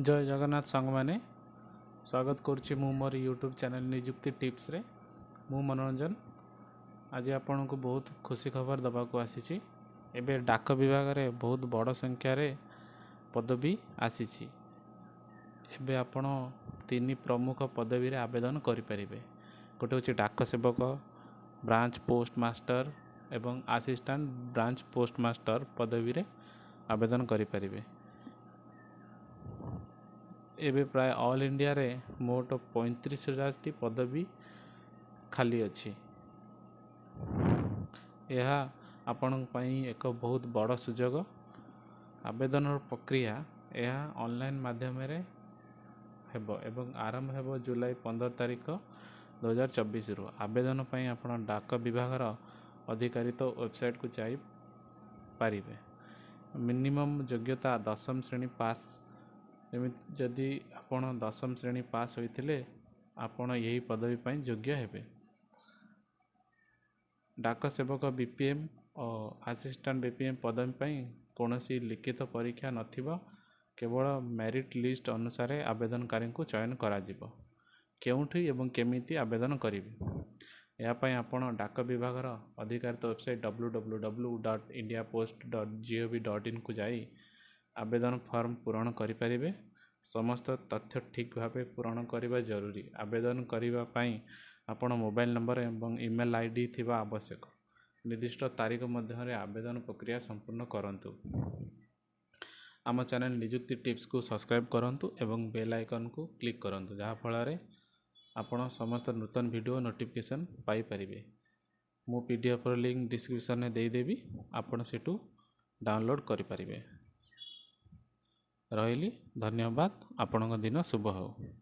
ଜୟ ଜଗନ୍ନାଥ ସାଙ୍ଗମାନେ, ସ୍ୱାଗତ କରୁଛି ମୁଁ ମୋର ୟୁଟ୍ୟୁବ୍ ଚ୍ୟାନେଲ୍ ନିଯୁକ୍ତି ଟିପ୍ସରେ। ମୁଁ ମନୋରଞ୍ଜନ ଆଜି ଆପଣଙ୍କୁ ବହୁତ ଖୁସି ଖବର ଦେବାକୁ ଆସିଛି। ଏବେ ଡାକ ବିଭାଗରେ ବହୁତ ବଡ଼ ସଂଖ୍ୟାରେ ପଦବୀ ଆସିଛି। ଏବେ ଆପଣ ତିନି ପ୍ରମୁଖ ପଦବୀରେ ଆବେଦନ କରିପାରିବେ। ଗୋଟେ ହେଉଛି ଡାକ ସେବକ, ବ୍ରାଞ୍ଚ ପୋଷ୍ଟ ମାଷ୍ଟର ଏବଂ ଆସିଷ୍ଟାଣ୍ଟ ବ୍ରାଞ୍ଚ ପୋଷ୍ଟ ମାଷ୍ଟର ପଦବୀରେ ଆବେଦନ କରିପାରିବେ। ଏବେ ପ୍ରାୟ ଅଲ୍ ଇଣ୍ଡିଆରେ ମୋଟ 35 ହଜାରଟି ପଦବୀ ଖାଲି ଅଛି। ଏହା ଆପଣଙ୍କ ପାଇଁ ଏକ ବହୁତ ବଡ଼ ସୁଯୋଗ। ଆବେଦନର ପ୍ରକ୍ରିୟା: ଏହା ଅନଲାଇନ୍ ମାଧ୍ୟମରେ ହେବ ଏବଂ ଆରମ୍ଭ ହେବ ଜୁଲାଇ 15 ତାରିଖ 2024ରୁ। ଆବେଦନ ପାଇଁ ଆପଣ ଡାକ ବିଭାଗର ଅଧିକାରିତ ୱେବସାଇଟ୍କୁ ଯାଇପାରିବେ। ମିନିମମ୍ ଯୋଗ୍ୟତା ଦଶମ ଶ୍ରେଣୀ ପାସ୍। ଯେମିତି ଯଦି ଆପଣ ଦଶମ ଶ୍ରେଣୀ ପାସ୍ ହୋଇଥିଲେ, ଆପଣ ଏହି ପଦବୀ ପାଇଁ ଯୋଗ୍ୟ ହେବେ। ଡାକ ସେବକ ବିପିଏମ୍ ଓ ଆସିଷ୍ଟାଣ୍ଟ ବିପିଏମ୍ ପଦବୀ ପାଇଁ କୌଣସି ଲିଖିତ ପରୀକ୍ଷା ନଥିବ। କେବଳ ମେରିଟ୍ ଲିଷ୍ଟ ଅନୁସାରେ ଆବେଦନକାରୀଙ୍କୁ ଚୟନ କରାଯିବ। କେଉଁଠି ଏବଂ କେମିତି ଆବେଦନ କରିବେ? ଏହା ପାଇଁ ଆପଣ ଡାକ ବିଭାଗର ଅଧିକାରିତ ୱେବସାଇଟ୍ www.indiapost.gov.inକୁ ଯାଇ ଆବେଦନ ଫର୍ମ ପୂରଣ କରିପାରିବେ। ସମସ୍ତ ତଥ୍ୟ ଠିକ୍ ଭାବେ ପୂରଣ କରିବା ଜରୁରୀ। ଆବେଦନ କରିବା ପାଇଁ ଆପଣ ମୋବାଇଲ୍ ନମ୍ବର ଏବଂ ଇମେଲ୍ ଆଇଡି ଥିବା ଆବଶ୍ୟକ। ନିର୍ଦ୍ଦିଷ୍ଟ ତାରିଖ ମଧ୍ୟରେ ଆବେଦନ ପ୍ରକ୍ରିୟା ସମ୍ପୂର୍ଣ୍ଣ କରନ୍ତୁ। ଆମ ଚ୍ୟାନେଲ୍ ନିଯୁକ୍ତି ଟିପ୍ସକୁ ସବସ୍କ୍ରାଇବ୍ କରନ୍ତୁ ଏବଂ ବେଲ୍ ଆଇକନ୍କୁ କ୍ଲିକ୍ କରନ୍ତୁ, ଯାହାଫଳରେ ଆପଣ ସମସ୍ତ ନୂତନ ଭିଡ଼ିଓ ନୋଟିଫିକେସନ୍ ପାଇପାରିବେ। ମୁଁ ପିଡିଏଫ୍ର ଲିଙ୍କ୍ ଡିସ୍କ୍ରିପସନ୍ରେ ଦେଇଦେବି, ଆପଣ ସେଠୁ ଡାଉନଲୋଡ଼୍ କରିପାରିବେ। ରହିଲି, ଧନ୍ୟବାଦ। ଆପଣଙ୍କ ଦିନ ଶୁଭ ହେଉ।